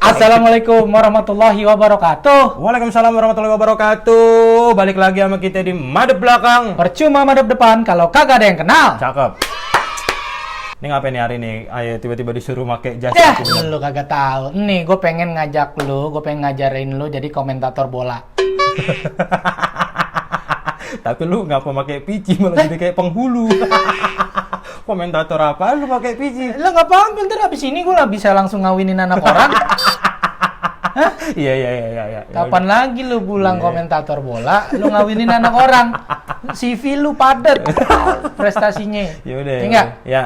Assalamualaikum warahmatullahi wabarakatuh. Waalaikumsalam warahmatullahi wabarakatuh. Balik lagi sama kita di Madep Belakang. Percuma madep depan kalau kagak ada yang kenal. Cakep. Ini ngapain nih hari ini? Ayo tiba-tiba disuruh pakai jas. Ya, lu kagak tahu. Nih, gue pengen ngajarin lu jadi komentator bola. Tapi lu ngapa pakai pici malah jadi kayak penghulu. Komentator apa lu pakai pici? Lah nggak apa-apa, ntar abis ini gue lah bisa langsung ngawinin anak orang. Iya. Kapan lagi lu pulang komentator bola, lu ngawinin anak orang? CV lu padet prestasinya. Ya udah. Enggak? Ya.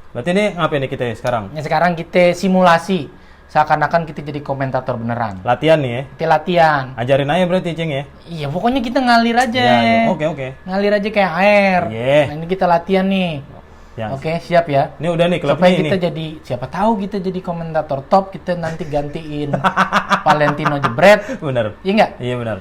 Berarti ini ngapain nih kita sekarang? Ya, sekarang kita simulasi. Seakan-akan kita jadi komentator beneran. Latihan nih ya. Kita latihan. Ajarin aja berarti, Cing ya. Iya, pokoknya kita ngalir aja. Ya. Oke. Ngalir aja kayak air. Yeah. Nah, ini kita latihan nih. Ya. Oke, siap ya. Ini udah nih klubnya Supaya ini. kita jadi, siapa tahu kita jadi komentator top, kita nanti gantiin Valentino Jebret. Bener. Iya nggak? Iya benar.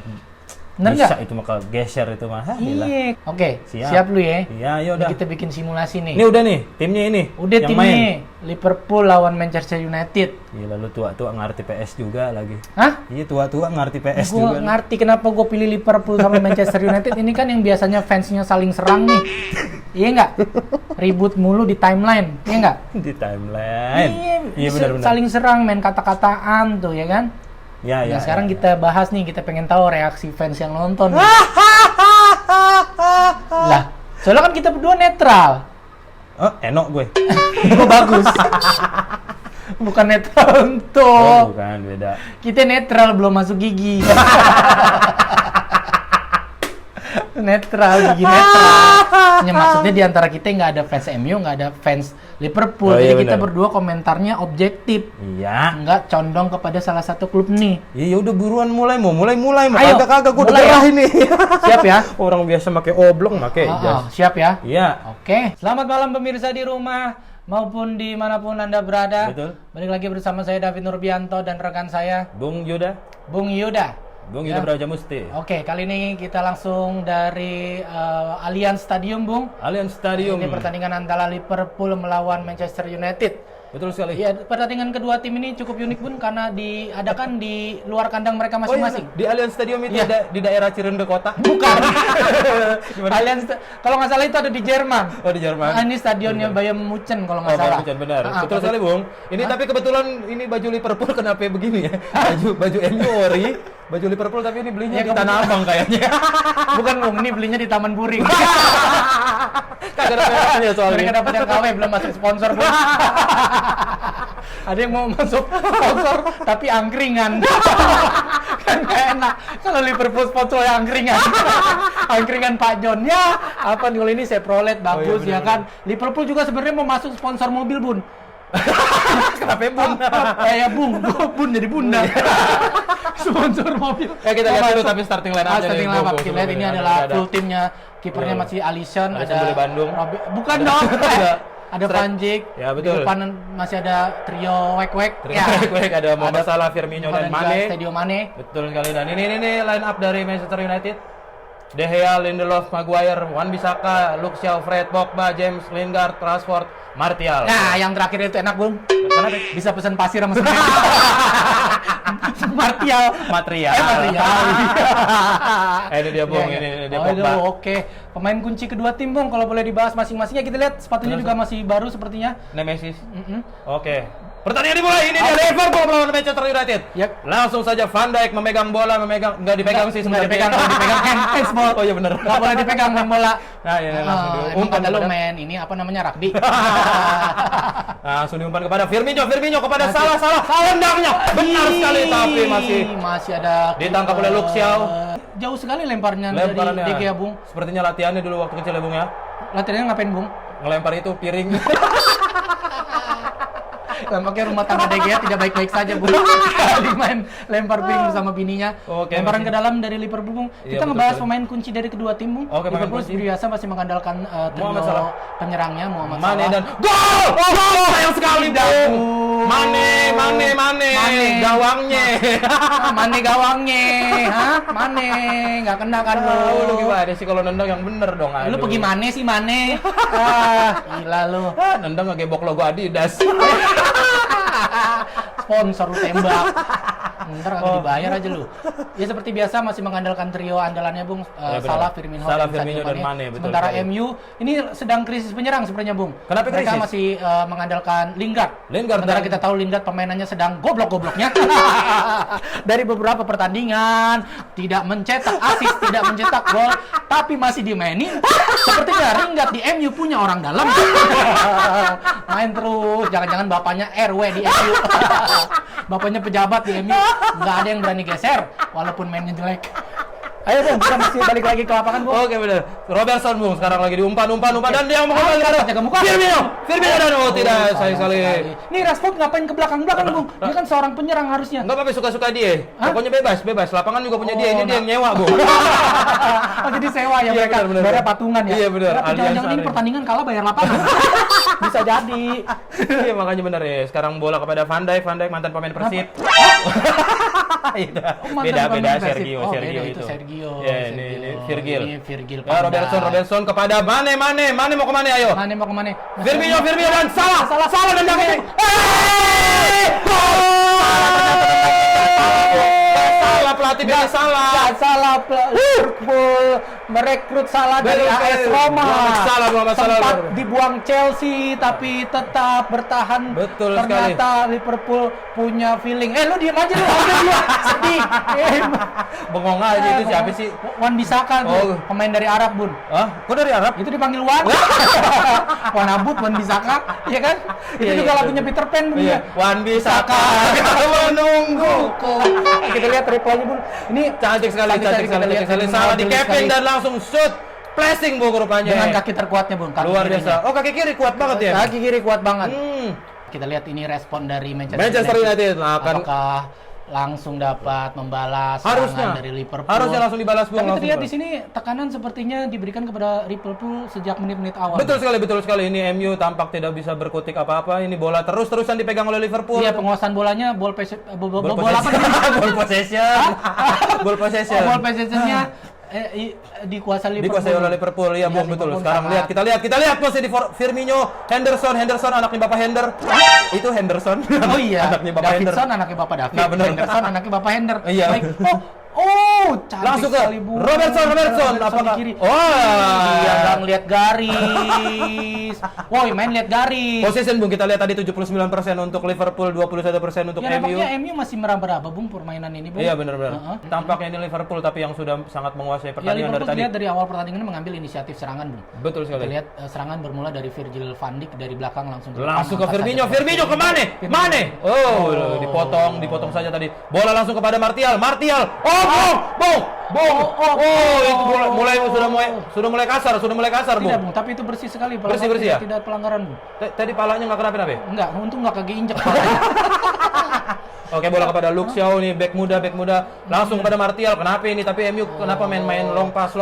Bener Bisa nggak? itu maka geser itu mah. Iya. Oke, Siap. siap lu ya. Iya, ya Ini udah. kita bikin simulasi nih. Ini udah nih, timnya ini. Udah yang timnya main. Liverpool lawan Manchester United. Gila lu tua-tua ngerti PS juga lagi. Hah? Iya tua-tua ngerti PS Gue juga. ngerti kenapa gue pilih Liverpool sama Manchester United. Ini kan yang biasanya fansnya saling serang nih. Iya nggak? Ribut mulu di timeline. Iya nggak? Di timeline. Iya benar-benar. Saling serang, main kata-kataan tuh ya kan? Ya. Nah, sekarang kita bahas nih, kita pengen tahu reaksi fans yang nonton. Lah, soalnya kan kita berdua netral. Oh, enok gue. Gue bagus. Bukan netral Oh, untuk. bukan beda. Kita netral belum masuk gigi. Netral, gigi netral. Ya, maksudnya di antara kita nggak ada fans MU, nggak ada fans Liverpool. Oh, iya, Jadi kita benar. berdua komentarnya objektif. Iya. Nggak condong kepada salah satu klub nih. Iya udah buruan mulai mau. Ayo, Kagak gue udah mulai ya. gerah ini. Siap ya? Orang biasa pakai oblong pakai jas. Siap ya? Iya. Oke. Selamat malam pemirsa di rumah maupun dimanapun Anda berada. Betul. Balik lagi bersama saya David Nurbianto dan rekan saya Bung Yuda. Bung Yuda. Bung Ya. Yuda Braja Musti. Oke, kali ini kita langsung dari Allianz Stadium, Bung. Allianz Stadium. Ini pertandingan antara Liverpool melawan Manchester United. Betul sekali. Iya, pertandingan kedua tim ini cukup unik, Bun, karena diadakan di luar kandang mereka Oh, iya, masing-masing. di Allianz Stadium itu Iya. ada di daerah Cirende Kota. Bukan. Allianz, kalau nggak salah itu ada di Jerman. Oh, di Jerman. Ah, ini stadionnya Bayern Munchen kalau nggak Oh, salah. benar. Betul tapi- sekali, Bung. Ini tapi kebetulan ini baju Liverpool kenapa begini ya? Baju MU ori, baju Liverpool tapi ini belinya Ya, di Tanah Abang kayaknya. Bukan, Bung, ini belinya di Taman Puring. Kagak ada merahnya soalnya. Mereka dapat yang KW, belum masuk sponsor, Bung. Ada yang mau masuk sponsor tapi angkringan. Kan gak enak kalau Liverpool sponsor yang angkringan. Angkringan Pak John ya. Apa nih, kalau ini Chevrolet bagus iya, ya kan. Liverpool juga sebenarnya mau masuk sponsor mobil, Bun. Kenapa Bun? Ya Bung, Bun jadi bunda. Sponsor mobil. Kita lihat dulu tapi starting line up. Starting line up. Kita lihat ini adalah full timnya. Kipernya Iya. masih Alisson, Alisson ada dari Bandung. Bukan dong. Ada Strike. Van Dijk. Ya, betul. Di depan masih ada trio wek-wek. Ada Mohamed Salah, Firmino dan Mane. Sadio Mane. Betul sekali, dan ini line up dari Manchester United. De Gea, Lindelof, Maguire, Wan-Bissaka, Luke Shaw, Fred, Pogba, James, Lingard, Rashford, Martial. Nah, yang terakhir itu enak, Bung. Kenapa? Bisa pesan pasir sama semen. Material. Material. Ini dia, Bung. Ini dia Pogba. Oke. Pemain kunci kedua tim, Bung. Kalau boleh dibahas masing-masingnya, kita lihat sepatunya juga masih baru sepertinya. Nemesis. Mm-mm. Oke. Pertandingan dimulai. Ini dia Liverpool melawan Manchester United. Yap. Langsung saja Van Dijk memegang bola, enggak dipegang sih Nggak sebenarnya. dipegang, kalau dipegang handsball. Oh iya benar. Nggak boleh dipegang main bola. Nah, ini langsung Emang diumpan kata lu kepada- main ini apa namanya rugby. Langsung diumpan kepada Firmino kepada Salah. Tendangnya benar sekali tapi masih ada ditangkap oleh Luke Shaw. Jauh sekali lemparnya Lemparannya. dari De Gea, Bung. Sepertinya latihannya dulu waktu kecil ya, Bung ya. Latihannya ngapain, Bung? Ngelempar itu piring. Tampaknya rumah tangga De Gea tidak baik-baik saja, Bung. Kali main lempar piring bersama bininya. Oke, Lemparan masih- ke dalam dari Liverpool, Bung. Iya, Kita betul ngebahas sekali. pemain kunci dari kedua tim, Bung. Oke, pemain Liverpool kunci. biasa masih mengandalkan Muhammad trio Salah. penyerangnya Muhammad Mane Salah. dan gol! Oh, sayang sekali, Bung. Mane. Mane. Gawangnya. Mane gawangnya, hah? Mane, nggak kena kan Lu lu? gimana sih kalau nendang yang bener dong? Lu aduh. pergi Mane sih Mane? Ah, gila lu. Nendang ngegebok logo Adidas. Sponsor lu tembak. Ntar kagak dibayar aja lu. Ya seperti biasa masih mengandalkan trio andalannya Bung, Ya, benar. Salah, Firmino, Salah, dan Sadio Firmino, dan Mane, betul Sementara sekali. MU ini sedang krisis penyerang sebenarnya Bung. Kenapa Mereka krisis? masih mengandalkan Lingard. Lingard, Sementara dan- kita tahu Lingard permainannya sedang goblok-gobloknya. Dari beberapa pertandingan tidak mencetak assist, tidak mencetak gol, tapi masih dimainin. Sepertinya Lingard di MU punya orang dalam. Main terus, jangan-jangan bapaknya RW di MU. Bapaknya pejabat di MU, nggak ada yang berani geser walaupun mainnya jelek. Ayo Bung, kita masih balik lagi ke lapangan Bung. Oke benar. Robertson Bung sekarang lagi diumpan dan dia mau kembali Angkat, ke jaga muka. Firmino dan tidak sayang sekali. Nih Rashford ngapain ke belakang-belakang Bung? Dia kan seorang penyerang harusnya. Enggak apa-apa suka-suka dia. Hah? Pokoknya bebas. Lapangan juga punya dia. Ini dia yang nyewa, Bung. Oh jadi sewa ya Iya, mereka, benar. bayar patungan ya? Iya, benar. Tapi jangan-jangan ini Alianza pertandingan kalah bayar lapangan. Bisa jadi. Iya makanya benar ya. Sekarang bola kepada Van Dijk mantan pemain Persib. Itu. Mantan Beda pemain Persib. Sergio Oh, Sergio beda itu. Sergio. Ya, ini Virgil. Ini Virgil. Ya, Robertson kepada Mane mau kemana ayo? Mane mau kemana? Firmino dan salah dan kiri. Salah pelatih pilih salah. Nggak salah Liverpool merekrut Salah dari Betul, AS Roma. Muhammad Salah. Sempat dibuang Chelsea tapi tetap bertahan. Betul Ternyata Liverpool punya feeling. Lu diam aja lu, dia sedih. Bengong aja itu siapa sih? Wan Bisaka tuh, pemain dari Arab Bun. Hah? Kok dari Arab? Itu dipanggil Wan. Wan Abut, Wan Bisaka, iya kan? Itu Iya, juga iya, lagunya Peter Pan Bun Iya, ya. Wan Bisaka menunggu. Kita lihat replaynya Bun. Ini Cantik sekali. Salah di Kevin dan langsung shoot. Flashing Bung rupanya. dengan kaki terkuatnya Bun. Kaki Luar kirinya. biasa. Oh, kaki kiri kuat banget ya. Kaki kiri kuat banget. Hmm. Kita lihat ini respon dari Manchester United akan apakah langsung dapat membalas harusnya serangan dari Liverpool. Harusnya langsung dibalas Bung. Tapi langsung terlihat di dibalas. sini tekanan sepertinya diberikan kepada Liverpool sejak menit-menit awal. Betul sekali. Ini MU tampak tidak bisa berkutik apa-apa. Ini bola terus-terusan dipegang oleh Liverpool. Iya, penguasaan bolanya ball possession. Ball possession. Ball possession-nya dikuasai Liverpool. Dikuasai oleh Liverpool. Iya, Bung, betul. Sekarang lihat, kita lihat posisi di Firmino, Henderson anaknya Bapak Hender. Itu Henderson. Oh iya, anaknya Bapak Hender. Davidson anaknya Bapak David. Nah, benar. Henderson anaknya Bapak Hender. Iya. Baik. Cantik Langsung ke sekali, Bu. Robertson di apakah kiri. Wah, Iya, nggak ngeliat garis. Woi, main lihat garis. possession Bung, kita lihat tadi 79% untuk Liverpool, 21% untuk Ya, MU. nampaknya MU masih meraba-raba Bung permainan ini, Bung. Iya, benar. Heeh. Tampaknya ini Liverpool tapi yang sudah sangat menguasai Ya, pertandingan dari Liverpool tadi. terlihat dari awal pertandingan mengambil inisiatif serangan, Bung. Betul Kita sekali. lihat serangan bermula dari Virgil van Dijk dari belakang langsung ke depan, Langsung ke angkat Firmino saja ke Mane. Mane. Oh, dipotong saja tadi. Bola langsung kepada Martial. Bung. Itu sudah mulai kasar, Tidak, Bung. Bung, tapi itu bersih sekali. Bersih ya? Tidak pelanggaran, Bung. Tadi palanya nggak kenapa-napa ya? Enggak, untung nggak kaki injek. Oke, bola kepada Luke Shaw nih, back muda. Langsung kepada Martial. Kenapa ini? Tapi MU kenapa main long pass?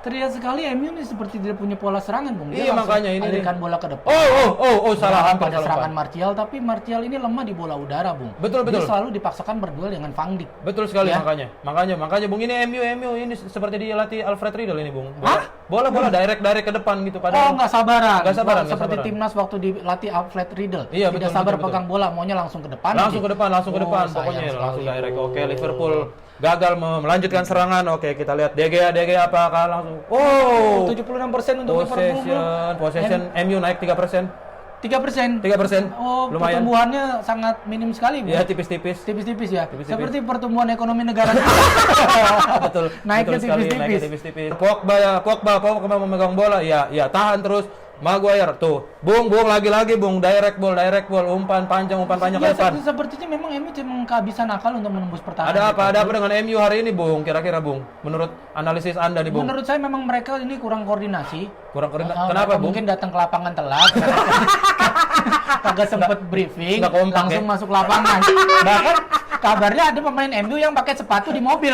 Terlihat sekali MU ini seperti tidak punya pola serangan, Bung. Dia Iya, langsung makanya ini alirkan bola ke depan. Salah hampir pada salah serangan umpan. Martial, tapi Martial ini lemah di bola udara, Bung. Betul. Dia selalu dipaksakan berduel dengan Van Dijk. Betul sekali Ya. makanya Bung, ini MU ini seperti dilatih Alfred Riedel ini, Bung. Bola direct ke depan gitu padahal. Nggak sabaran. Nggak sabaran. Seperti timnas waktu dilatih Alfred Riedel. Iya, Tidak betul, sabar betul. pegang bola, maunya langsung ke depan. Langsung ke depan, sayang pokoknya langsung sekali, direct. Bung. Oke, Liverpool gagal melanjutkan serangan. Oke, kita lihat De Gea apakah langsung 76% untuk Liverpool, Bung. possession MU naik 3%. 3%. 3%. Oh, Lumayan. pertumbuhannya sangat minim sekali, Bung. Ya, tipis-tipis. Tipis-tipis ya. Tipis-tipis. Seperti pertumbuhan ekonomi negara. Betul. Naiknya betul sekali, tipis-tipis. naiknya tipis-tipis. Pogba memegang bola. Ya, tahan terus. Maguire tuh. Bung lagi-lagi Bung, direct ball, umpan panjang ke Ya, depan. sepertinya memang MU memang kehabisan akal untuk menembus pertahanan. Ada apa dengan MU hari ini, Bung? Kira-kira, Bung, menurut analisis Anda nih, Bung? Menurut saya memang mereka ini kurang koordinasi. Kenapa, Mereka Bung? mungkin datang ke lapangan telat. Kagak sempet briefing, nggak kompak, langsung ya? masuk lapangan. Bahkan kabarnya ada pemain MU yang pakai sepatu di mobil.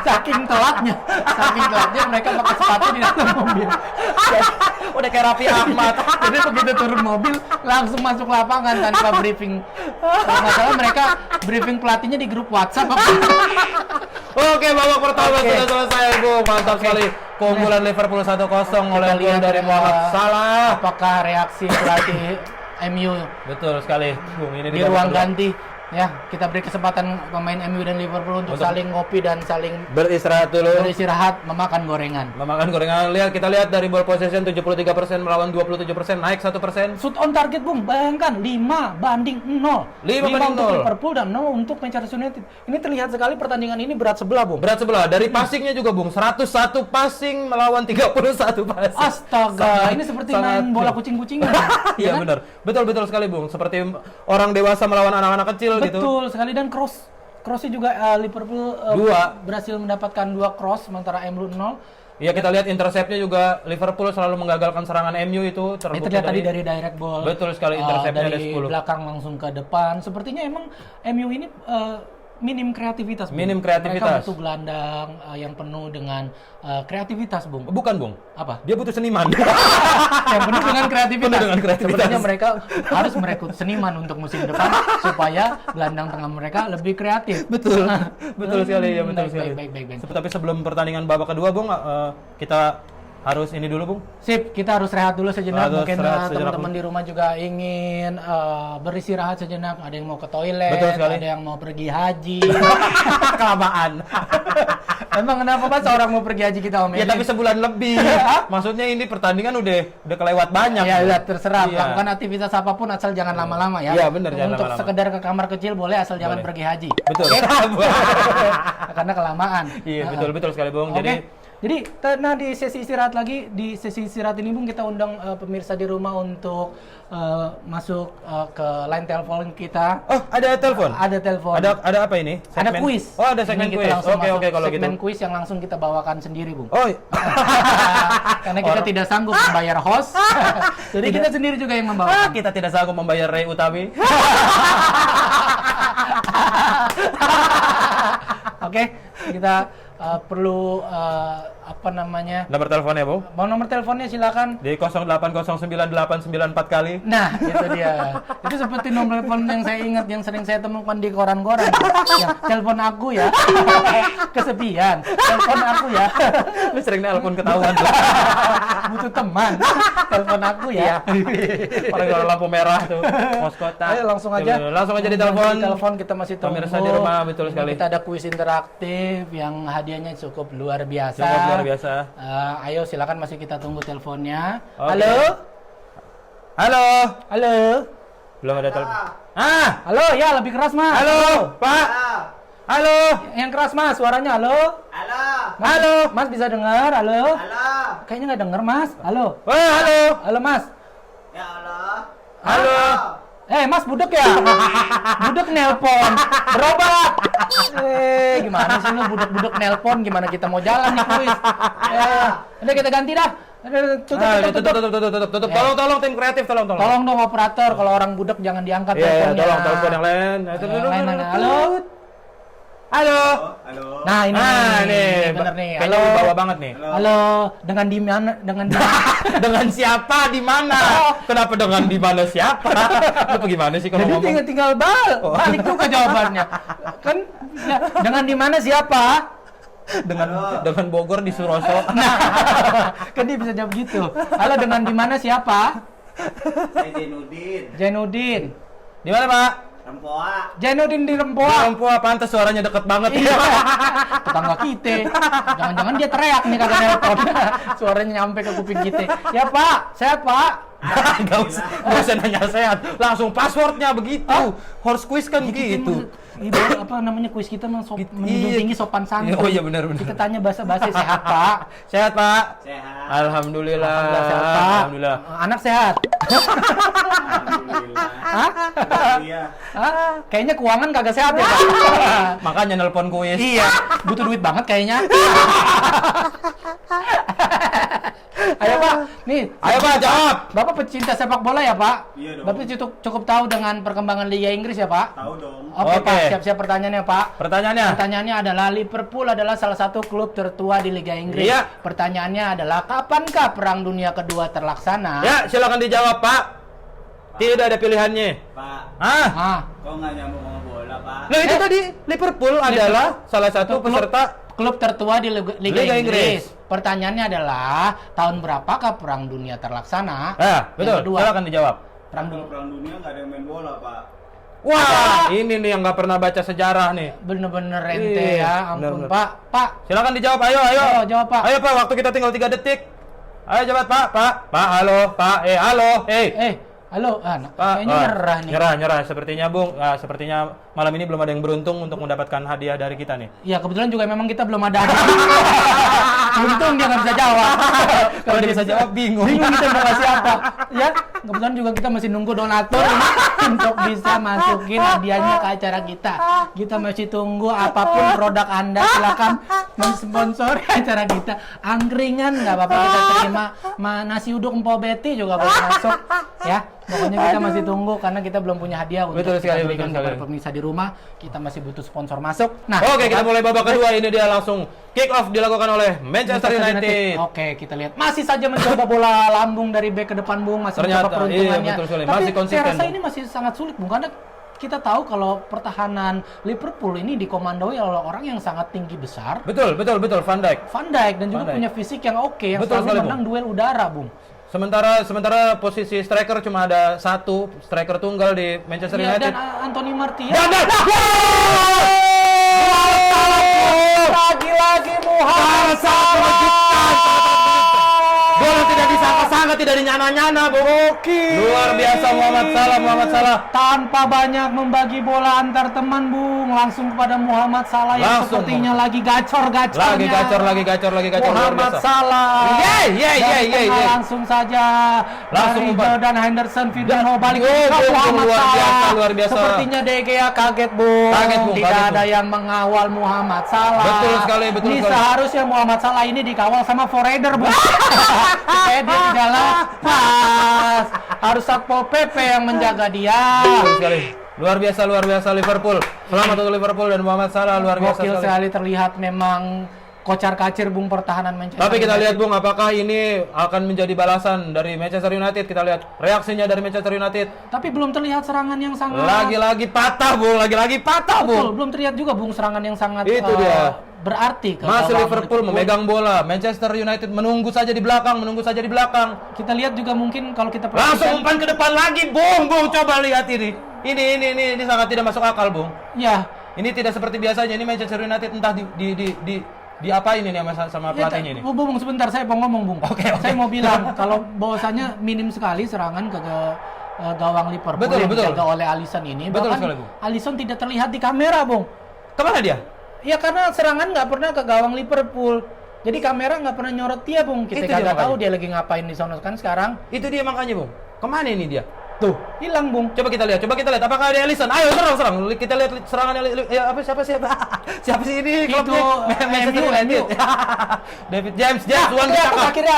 Saking telatnya mereka pakai sepatu di dalam mobil. Udah kayak Raffi Ahmad. Jadi begitu turun mobil langsung masuk lapangan tanpa briefing. Kalau nggak salah mereka briefing pelatihnya di grup WhatsApp. Oke, babak pertama Oke. sudah selesai, Bung. Mantap sekali. Keunggulan Liverpool 1-0 oleh Kita gol lihat, dari Mohamed Salah. Apakah reaksi pelatih MU Betul sekali, Bung. Ini di babak ruang kedua. ganti. Ya, kita beri kesempatan pemain MU dan Liverpool untuk saling ngopi dan saling Beristirahat dulu. beristirahat, memakan gorengan. Memakan gorengan. Kita lihat dari ball possession 73% melawan 27%, naik 1%. Shoot on target, Bung. Bayangkan 5-0. 5 banding untuk 0. Liverpool dan 0 untuk Manchester United. Ini terlihat sekali pertandingan ini berat sebelah, Bung. Berat sebelah. Dari passingnya juga, Bung. 101 passing melawan 31 passing. Astaga, ini seperti main bola kucing-kucingan. Iya kan? benar. Betul sekali, Bung. Seperti orang dewasa melawan anak-anak kecil gitu. Betul sekali, dan crossnya juga Liverpool berhasil mendapatkan 2 cross sementara MU 0. Iya, kita lihat interceptnya juga Liverpool selalu menggagalkan serangan MU itu Itu terlihat tadi dari direct ball. Betul sekali, interceptnya ada dari 10. belakang langsung ke depan. Sepertinya emang MU ini minim kreativitas, Bung. Minim kreativitas. Mereka butuh gelandang yang penuh dengan kreativitas, Bung. Bukan, Bung. Apa? Dia butuh seniman. Yang penuh dengan kreativitas. Penuh dengan kreativitas. Sebenarnya mereka harus merekrut seniman untuk musim depan supaya gelandang tengah mereka lebih kreatif. Betul. Betul sekali, ya betul Baik, sekali. baik. Tapi sebelum pertandingan babak kedua, Bung, kita harus ini dulu, Bung. Sip, kita harus rehat dulu sejenak. Harus Mungkin rehat sejenak. teman-teman di rumah juga ingin beristirahat sejenak. Ada yang mau ke toilet, Betul sekali. ada yang mau pergi haji. Kelamaan. Emang kenapa Mas orang mau pergi haji kita omelin? Ya tapi sebulan lebih. Maksudnya ini pertandingan udah kelewat banyak. Ya Bung. udah terserah, Iya. lakukan aktivitas apapun asal jangan lama-lama ya. Iya, benar, jangan Untuk lama-lama. sekedar ke kamar kecil boleh asal jangan Boleh. pergi haji. Betul. Karena kelamaan. Iya, betul sekali, Bung. Oke. Jadi, nah di sesi istirahat lagi, di sesi istirahat ini Bung kita undang pemirsa di rumah untuk masuk ke line telepon kita. Oh, ada telepon. Ada telepon. Ada apa ini? Ada Segmen? kuis. Oh, ada segmen Ini kita kuis. langsung Oke, masuk kalau gitu. segmen kuis yang langsung kita bawakan sendiri, Bung. Oh. Karena kita tidak sanggup membayar host. Jadi kita sendiri juga yang membawakan. Kita tidak sanggup membayar Ray Utami. Oke, kita perlu apa namanya? Nomor teleponnya, Bung? Mau nomor teleponnya silakan. Di 0809894 kali. Nah, itu dia. Itu seperti nomor telepon yang saya ingat yang sering saya temukan di koran-koran. Ya, telepon aku ya. Kesepian. Telepon aku ya. Lu sering nelpon ketahuan tuh. Butuh teman. Telepon aku ya. Orang kalau lampu merah tuh, pos kota. Ayo langsung aja. Langsung aja ditelepon. Telepon kita masih tunggu. Pemirsa di rumah, betul sekali. Kita ada kuis interaktif yang hadiahnya cukup luar biasa. Cukup luar biasa. Ayo silakan masih kita tunggu teleponnya. Oke. Halo? Halo. Halo? Belum ada telepon. Halo, ya lebih keras, Mas. Halo, Pak. Halo. Yang keras, Mas, suaranya. Halo? Halo. Mas, Halo. Mas bisa dengar? Halo? Halo. Kayaknya nggak denger, Mas. Halo? Halo. Halo, Mas. Ya Allah. Halo. Mas budek ya? Budek nelpon. Berobat. Gimana sih lu budek-budek nelpon? Gimana kita mau jalan nih kuis? Udah kita ganti dah. Tutup. Tutup. Ya. Tolong tim kreatif, tolong. Tolong dong operator, kalau orang budek jangan diangkat Iya, teleponnya. tolong telepon yang lain. Yang lain mana? Halo? Halo. Halo. Nah, ini bener nih. Kayaknya Halo. bawa banget nih. Halo, dengan di mana? Dengan di Dengan siapa di mana? Kenapa dengan di mana siapa? Lu gimana sih kalau Jadi ngomong? tinggal balik juga jawabannya. Kan ya, dengan di mana siapa? Dengan Bogor di Suroso. Nah, kan dia bisa jawab gitu. Halo, dengan di mana siapa? Saya Jenudin. Jainuddin. Di mana, Pak? Rempoa. Jainuddin di Di Rempoa. Rempoa, pantas suaranya deket banget. Iya. Tetangga kita. Jangan-jangan dia teriak nih kagak nelpon. Suaranya nyampe ke kuping kita. Ya, Pak. Sehat, Pak. Gak usah nanya sehat. Langsung passwordnya begitu. Horse quiz kan gitu. Ibu, apa namanya kuis kita menjunjung Iya. tinggi sopan santun. Oh iya benar. Kita tanya bahasa-bahasa sehat, Pak. Sehat, Pak? Sehat. Alhamdulillah. Alhamdulillah sehat, Pak. Alhamdulillah. Anak sehat. Alhamdulillah. Hah? Iya. Kayaknya keuangan kagak sehat ya, Pak. Makanya nelpon kuis. Iya, butuh duit banget kayaknya. Ayo Pak, nih. Ayo, Pak, jawab. Bapak pecinta sepak bola ya Pak? Iya dong. Bapak cukup tahu dengan perkembangan Liga Inggris ya Pak? Tahu dong. Oke Oke. Pak, siap-siap pertanyaannya Pak. Pertanyaannya? Pertanyaannya adalah Liverpool adalah salah satu klub tertua di Liga Inggris. Iya. Pertanyaannya adalah kapankah Perang Dunia Kedua terlaksana? Ya, silakan dijawab, Pak. Tidak ada pilihannya. Pak, Ah, kok nggak nyambung sama bola, Pak? Nah, itu tadi Liverpool adalah salah satu klub- peserta. klub tertua di Liga Liga Inggris. Inggris. Pertanyaannya adalah tahun berapakah Perang Dunia terlaksana? Betul. Yang kedua, Silakan dijawab. Perang Kalau dunia. perang dunia nggak ada yang main bola, Pak. Wah, ini nih yang nggak pernah baca sejarah nih. Bener-bener ente Iya, ya, ampun bener-bener. Pak. Silakan dijawab, ayo. Ayo, jawab, Pak. Ayo Pak, waktu kita tinggal 3 detik. Ayo jawab Pak, halo, Pak, halo, Halo, Pak, kayaknya nyerah nih. Nyerah. Sepertinya Bung, sepertinya malam ini belum ada yang beruntung untuk mendapatkan hadiah dari kita nih. Ya kebetulan juga memang kita belum ada. Untung dia nggak bisa jawab. Kalau dia bisa jawab bingung. Bingung kita mau kasih apa. Ya, kebetulan juga kita masih nunggu donatur ini untuk bisa masukin hadiahnya ke acara kita. Kita masih tunggu apapun produk Anda silakan mensponsori acara kita. Angkringan nggak apa-apa kita terima. Nasi uduk Mpo Betty juga boleh masuk ya. Pokoknya kita masih tunggu karena kita belum punya hadiah untuk Betul kita sekali, berikan betul kepada sekali. pemirsa di rumah. Kita masih butuh sponsor masuk. Nah, Oke, kita mulai babak kedua. Ini dia langsung kick off dilakukan oleh Manchester United. Oke, kita lihat. Masih saja mencoba bola lambung dari back ke depan, Bung. Masih mencoba Ternyata, peruntungannya. iya, betul sekali. Tapi Masih konsisten, saya rasa Bung. ini masih sangat sulit, Bung. Karena kita tahu kalau pertahanan Liverpool ini dikomandoi oleh orang yang sangat tinggi besar. Betul, Van Dijk. Van Dijk dan juga Van Dijk. punya fisik yang oke, yang Betul selalu sekali, menang duel udara, Bung. Sementara posisi striker cuma ada satu striker tunggal di Manchester Iya, United. dan Anthony Martial. Dan Lagi-lagi Muhammad Salah. Gol yang tidak disangka-sangka, tidak dinyana-nyana, Bung. Luar biasa Muhammad Salah. Tanpa banyak membagi bola antar teman, Bung, langsung kepada Muhammad Salah yang Langsung, sepertinya lagi gacor-gacornya. Lagi gacor. luar Muhammad biasa. Salah. Dari tengah langsung saja. Langsung dari umpan. Jordan Henderson, Firmino balik Oh, ke Bung, Muhammad luar Salah. biasa, luar biasa. Sepertinya De Gea kaget, Bung. Kaget, Bung, Tidak kaget, ada Bung. yang mengawal Muhammad Salah. Betul sekali. Ini seharusnya Muhammad Salah ini dikawal sama forwarder, Bung. Supaya dia tidak lepas. Harus Satpol PP yang menjaga dia. Betul sekali. Luar biasa Liverpool. Selamat untuk Liverpool dan Muhammad Salah, luar biasa Gokil sekali. sekali terlihat memang kocar-kacir, Bung, pertahanan Manchester Tapi kita United. lihat, Bung, apakah ini akan menjadi balasan dari Manchester United? Kita lihat reaksinya dari Manchester United. Tapi belum terlihat serangan yang sangat Lagi-lagi patah, Bung. Betul, belum terlihat juga, Bung, serangan yang sangat Itu dia. berarti ke Masih gawang Liverpool memegang bola. Manchester United menunggu saja di belakang. Kita lihat juga mungkin kalau kita Langsung umpan ke depan lagi, Bung. Coba lihat ini. Ini sangat tidak masuk akal, Bung. ya. Ini tidak seperti biasanya. Ini Manchester United entah di apa ini nih sama pelatihnya ini. Bung, sebentar saya mau ngomong, Bung. Oke. Saya mau bilang kalau bahwasanya minim sekali serangan ke gawang Liverpool Betul, yang betul. dijaga oleh Alisson ini. Betul Bahkan sekali, Bung. Alisson tidak terlihat di kamera, Bung. Kemana dia? Ya karena serangan nggak pernah ke gawang Liverpool. Jadi kamera nggak pernah nyorot dia, Bung. Kita Itu dia nggak tahu makanya. dia lagi ngapain di sana kan sekarang. Itu dia makanya, Bung. Kemana ini dia? Tuh, hilang, Bung. Coba kita lihat. Apakah ada Alisson? Ayo serang. Kita lihat serangan siapa siapa sih ini? Itu, klubnya? Manchester MU. United. David James, Wan Wan Bissaka. Bissaka. Akhirnya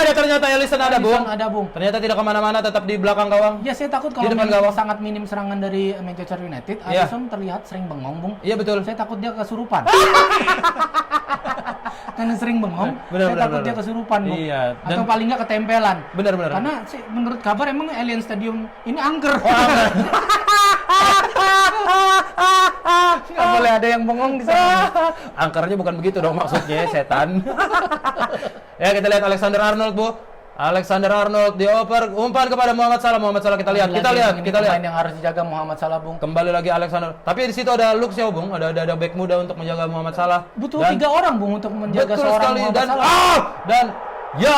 Ada ternyata Alisson ada, Bung. Ada, Bung. Ternyata tidak kemana-mana, tetap di belakang gawang. Ya, saya takut Di kalau depan memang gawang. sangat minim serangan dari Manchester United. Iya. Alisson terlihat sering bengong, Bung. Iya betul. Saya takut dia kesurupan. Karena sering bengong, Benar, saya benar, takut dia benar. kesurupan, Bung. Iya, Atau dan- paling nggak ketempelan. Benar. Karena menurut kabar emang Allianz Stadium ini angker. Nggak boleh ada yang bengong di sana. Angkernya bukan begitu dong maksudnya, setan. Ya, kita lihat Alexander Arnold, Bu. Alexander Arnold dioper umpan kepada Muhammad Salah. Kita lihat. Ini pemain yang harus dijaga Muhammad Salah, Bung. Kembali lagi Alexander. Tapi di situ ada Luke Shaw, Bung. Ada back muda untuk menjaga Muhammad Salah. Butuh Dan- 3 orang, Bung, untuk menjaga betul seorang sekali. Muhammad Dan Salah. dan ya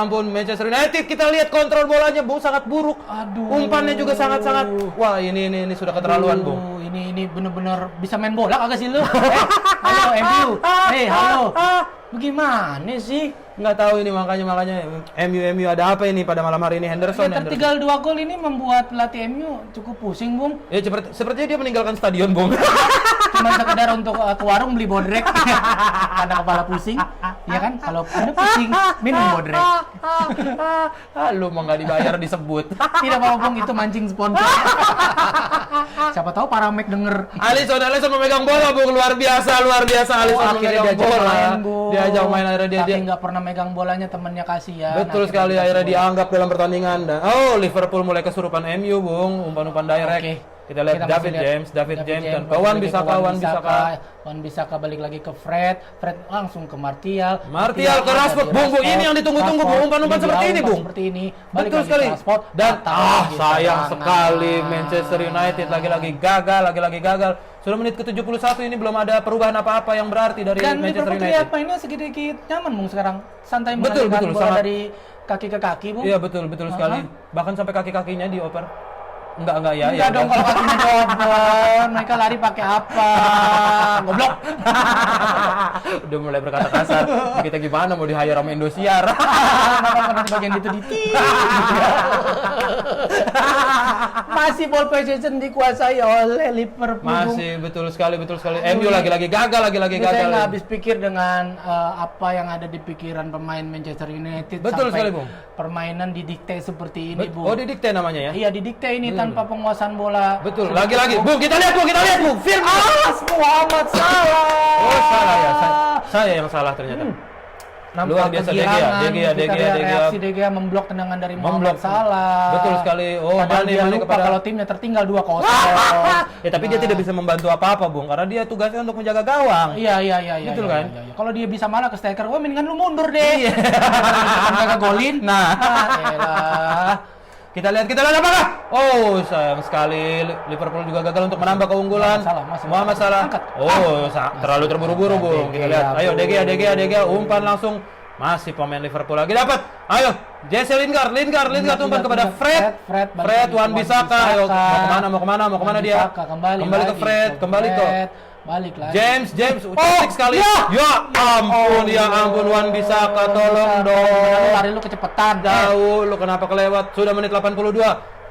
ampun Manchester United, kita lihat kontrol bolanya, Bung, sangat buruk. Aduh. Umpannya juga sangat-sangat. Wah, ini sudah keterlaluan, Bung. Aduh, ini bener-bener bisa main bola kagak sih lu? Halo MU. Halo. Bagaimana sih? Nggak tahu ini makanya MU ada apa ini pada malam hari ini? Henderson. Tertinggal 2 gol ini membuat pelatih MU cukup pusing, Bung. Ya sepertinya dia meninggalkan stadion, Bung. Cuma sekedar untuk ke warung beli bodrek karena kepala pusing, ya kan? Kalau Anda pusing, minum bodrek. Lu mau nggak dibayar disebut. Tidak apa-apa, Bung, itu mancing sponsor. Siapa tahu para Mac denger. Alisson memegang bola, Bung, luar biasa Alisson Akhirnya memegang diajak bola. main, Bung. Diajak main akhirnya dia. Tapi nggak pernah megang bolanya, temennya kasihan. Betul sekali, akhirnya dianggap dalam pertandingan. Dan Liverpool mulai kesurupan MU, Bung, umpan-umpan direct. Oke. Kita lihat masih David lihat James dan ke balik Wan lagi Bissaka, Wan Bissaka balik lagi ke Fred langsung ke Martial Martial ke ada Rashford. di Bung, ini yang ditunggu-tunggu, Bung. Umpan-umpan seperti ini, Bung. Seperti ini. Balik Betul lagi sekali. ke Rashford, Dan datang lagi sayang serangan. sekali Manchester United lagi-lagi gagal. Sudah menit ke-71 ini belum ada perubahan apa-apa yang berarti dari Dan Manchester Liverpool United. terlihat mainnya sedikit nyaman, Bung, sekarang. Santai Betul, mengalihkan bola sangat. dari kaki ke kaki, Bung. Iya, betul sekali. Bahkan sampai kaki-kakinya dioper. Enggak ya. Enggak dong kalau kakinya dioper. Mereka lari pakai apa? Goblok. Udah mulai berkata kasar. Kita gimana mau di-hire sama Indosiar? Nanti bagian itu masih ball possession dikuasai oleh Liverpool. Masih betul sekali. MU lagi-lagi gagal. Saya nggak habis pikir dengan apa yang ada di pikiran pemain Manchester United. Betul sampai sekali, Bung. Permainan didikte seperti ini, Bung. Oh, didikte namanya ya? Iya, didikte ini tanpa penguasaan bola. Betul. Lagi-lagi. Bung, kita lihat, Bung. Film. Muhammad Salah. Oh, salah ya. Saya yang salah ternyata. Luar biasa De Gea. Reaksi De Gea memblok tendangan dari Muhammad Salah. Betul sekali. Oh, Padahal dia Mane lupa kalau timnya tertinggal 2-0. Ya, tapi dia tidak bisa membantu apa-apa, Bung, karena dia tugasnya untuk menjaga gawang. Iya. Betul kan? Iya. Kalau dia bisa malah ke striker, wah mendingan lu mundur deh. Kagak golin. Nah, elah. kita lihat apakah? Oh, sayang sekali Liverpool juga gagal untuk menambah keunggulan. Muhammad Salah. Angkat. Terlalu terburu-buru, Bung. Kita lihat. Ayo De Gea umpan langsung. Masih pemain Liverpool lagi dapat. Ayo, Jesse Lingard umpan kepada Fred, Wan Bissaka. Ayo, mau kemana dia? Kembali ke Fred, balik lagi. James, cantik sekali. Ya ampun, Wan Bissaka, tolong dong. Lari lu kecepatan. Jauh, lu kenapa kelewat? Sudah menit 82.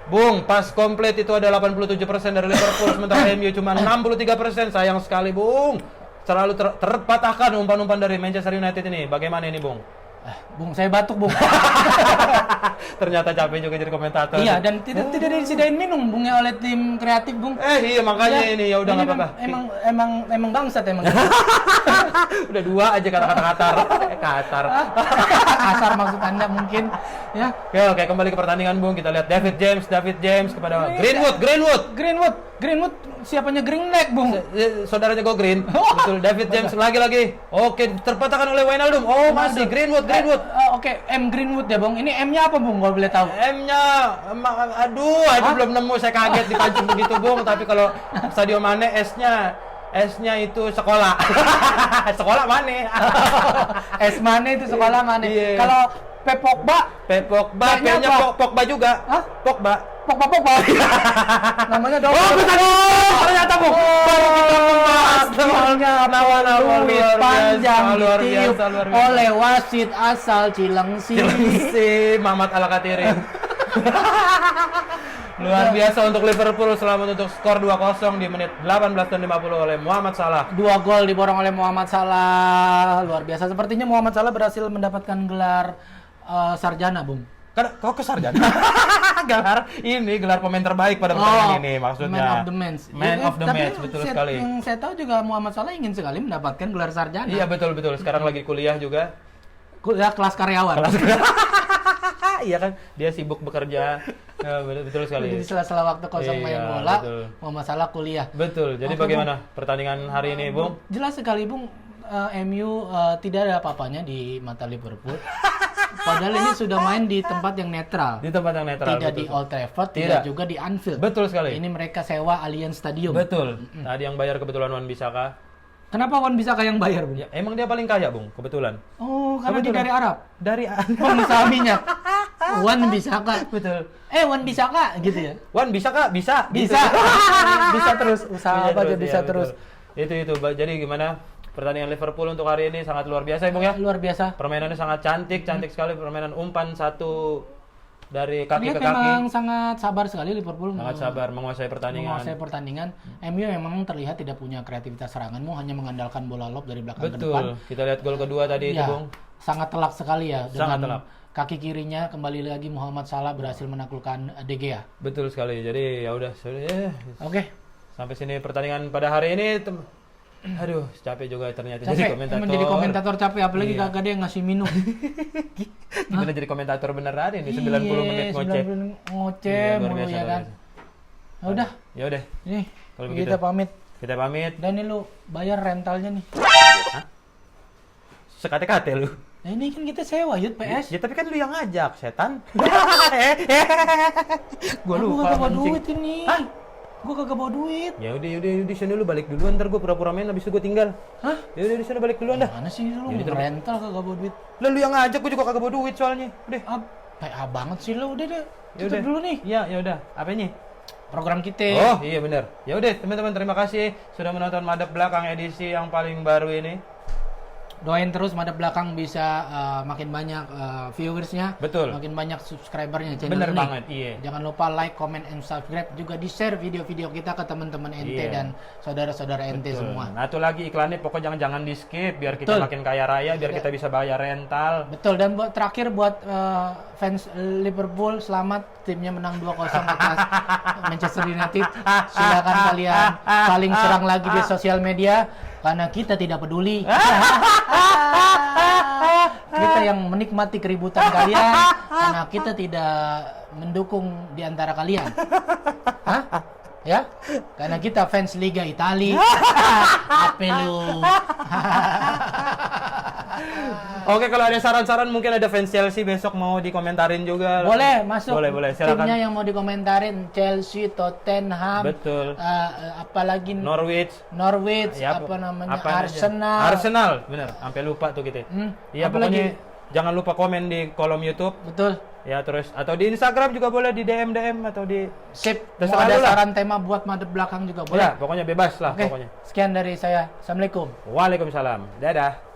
Bung, pas komplit itu ada 87% dari Liverpool, sementara MU cuma 63%. Sayang sekali, Bung. Selalu terpatahkan umpan-umpan dari Manchester United ini. Bagaimana ini, Bung? Bung, saya batuk, Bung. Ternyata capek juga jadi komentator. Iya, dan tidak disediain minum, Bung, ya, oleh tim kreatif, Bung. Iya, makanya ini ya udah enggak apa-apa. Emang bangsat emang. Udah 2 aja kata-kata Qatar. Kasar maksud Anda mungkin, ya. Oke, kembali ke pertandingan, Bung. Kita lihat David James kepada Greenwood, siapanya Greenleg, Bung? Saudaranya Go Green. Betul, David James lagi. Oke, terpatahkan oleh Wijnaldum. Oh, masih Greenwood. Oke, Greenwood ya, Bung. Ini M-nya apa, Bung? Kalau boleh tahu. M-nya, aduh, belum nemu. Saya kaget dipancing begitu, Bung. Tapi kalau Sadio Mane S-nya itu sekolah. Sekolah Mane. S Mane itu sekolah Mane. Iya. Kalau Pep Pogba, P-nya Pogba juga. Hah? Pogba. Namanya dong. Ternyata, Bung. Baru kita membahas Lawan panjang luar ditiup biasa. oleh wasit asal Cilengsi. Mamat Al-Katiri. Luar biasa untuk Liverpool, selamat untuk skor 2-0 di menit 18 dan 50 oleh Muhammad Salah. 2 gol diborong oleh Muhammad Salah. Luar biasa. Sepertinya Muhammad Salah berhasil mendapatkan gelar sarjana, Bung. Kok ke sarjana? gelar pemain terbaik pada pertandingan ini maksudnya. Man of the match. Man of the match, betul sekali. Yang saya tahu juga Muhammad Salah ingin sekali mendapatkan gelar sarjana. Iya, betul. Sekarang lagi kuliah juga. Kuliah kelas karyawan. Iya kan, dia sibuk bekerja. Ya, betul sekali. Jadi sela-sela waktu kosong main bola, Muhammad Salah kuliah. Betul. Jadi bagaimana pertandingan hari ini, Bung? Jelas sekali, Bung. MU tidak ada apa-apanya di mata Liverpool. Padahal ini sudah main di tempat yang netral. Di tempat yang netral. Tidak betul. di Old Trafford, tidak juga di Anfield. Betul sekali. Ini mereka sewa Allianz Stadium. Betul. Tadi yang bayar kebetulan Wan Bissaka. Kenapa Wan Bissaka yang bayar, Bung? Ya, emang dia paling kaya, Bung, kebetulan. Oh, karena dia Kebetulan. dari Arab. Dari Pengusaha minyak. Wan Bissaka. Betul. Wan Bissaka gitu ya. Wan Bissaka bisa. Bisa. Bisa terus. Usaha apa aja bisa ya, terus. Itu. Jadi gimana pertandingan Liverpool untuk hari ini sangat luar biasa ya, Bung ya? Luar biasa. Permainannya sangat cantik sekali, permainan umpan satu dari kaki Lihat ke kaki. memang sangat sabar sekali Liverpool. Sangat sabar menguasai pertandingan. MU memang terlihat tidak punya kreativitas serangan, hanya mengandalkan bola lob dari belakang ke depan. Betul. Kita lihat gol kedua tadi itu, Ya, Bung. sangat telak sekali ya. Sangat Dengan telak. kaki kirinya kembali lagi Muhammad Salah berhasil menaklukkan De Gea. Betul sekali. Jadi ya udah. Oke. Sampai sini pertandingan pada hari ini. Aduh, capek juga ternyata jadi Capek, komentator. emang jadi komentator capek, apalagi Iya. kagak ada yang ngasih minum. Gimana jadi komentator beneran ini 90 menit ngoceh. Iya, 90 menit ngoceh Iya, luar mulu biasa, ya luar kan. biasa. Ya udah, Ya udah. Nih, Kalau begitu. kita pamit. Kita pamit. Dan ini lu bayar rentalnya nih. Hah? Sekate-kate lu. Nah ini kan kita sewa Yud PS. Ya tapi kan lu yang ngajak, setan. Gua Aku lupa kagak bawa mancing. duit ini. Hah? Gua kagak bawa duit. Ya udah di sana lu balik duluan, ntar gua pura-pura main habis itu gua tinggal. Hah? Ya udah di sana balik duluan dah. Mana sih lu Jadi rental kagak bawa duit? Lah lu yang ngajak, gua juga kagak bawa duit soalnya. Udah. PA banget sih lu, udah deh. Ya Tutup udah. dulu nih Iya, ya udah. Apanya? program kita. Oh, iya benar. Ya udah, teman-teman terima kasih sudah menonton Madep Belakang edisi yang paling baru ini. Doain terus Madep Belakang bisa makin banyak viewersnya, Betul. makin banyak subscribernya channel Bener ini. banget, iya. Jangan lupa like, comment, and subscribe. Juga di share video-video kita ke teman-teman ente Iya. dan saudara-saudara ente Betul. semua. Nah, itu lagi iklannya pokoknya jangan di skip biar kita Betul. makin kaya raya, biar kita bisa bayar rental. Betul, dan terakhir buat fans Liverpool, selamat timnya menang 2-0 atas Manchester United. Silakan kalian saling serang lagi di sosial media karena kita tidak peduli. Kita yang menikmati keributan kalian karena kita tidak mendukung di antara kalian. Hah? Ya? Karena kita fans Liga Italia. Apa lu? Oke, kalau ada saran-saran mungkin ada fans Chelsea besok mau dikomentarin juga. Boleh masuk. Boleh, silakan. Timnya yang mau dikomentarin Chelsea, Tottenham, Betul. apalagi Norwich. Ya, apa namanya? apa aja. Arsenal. Arsenal, bener. Sampai lupa tuh kita. Iya, apa pokoknya lagi? jangan lupa komen di kolom YouTube. Betul. Ya, terus atau di Instagram juga boleh, di DM atau di Sip. Mau Terserah ada lu lah. saran tema buat Madep Belakang juga boleh. Ya, pokoknya bebas lah Oke. pokoknya. Sekian dari saya. Assalamualaikum. Waalaikumsalam. Dadah.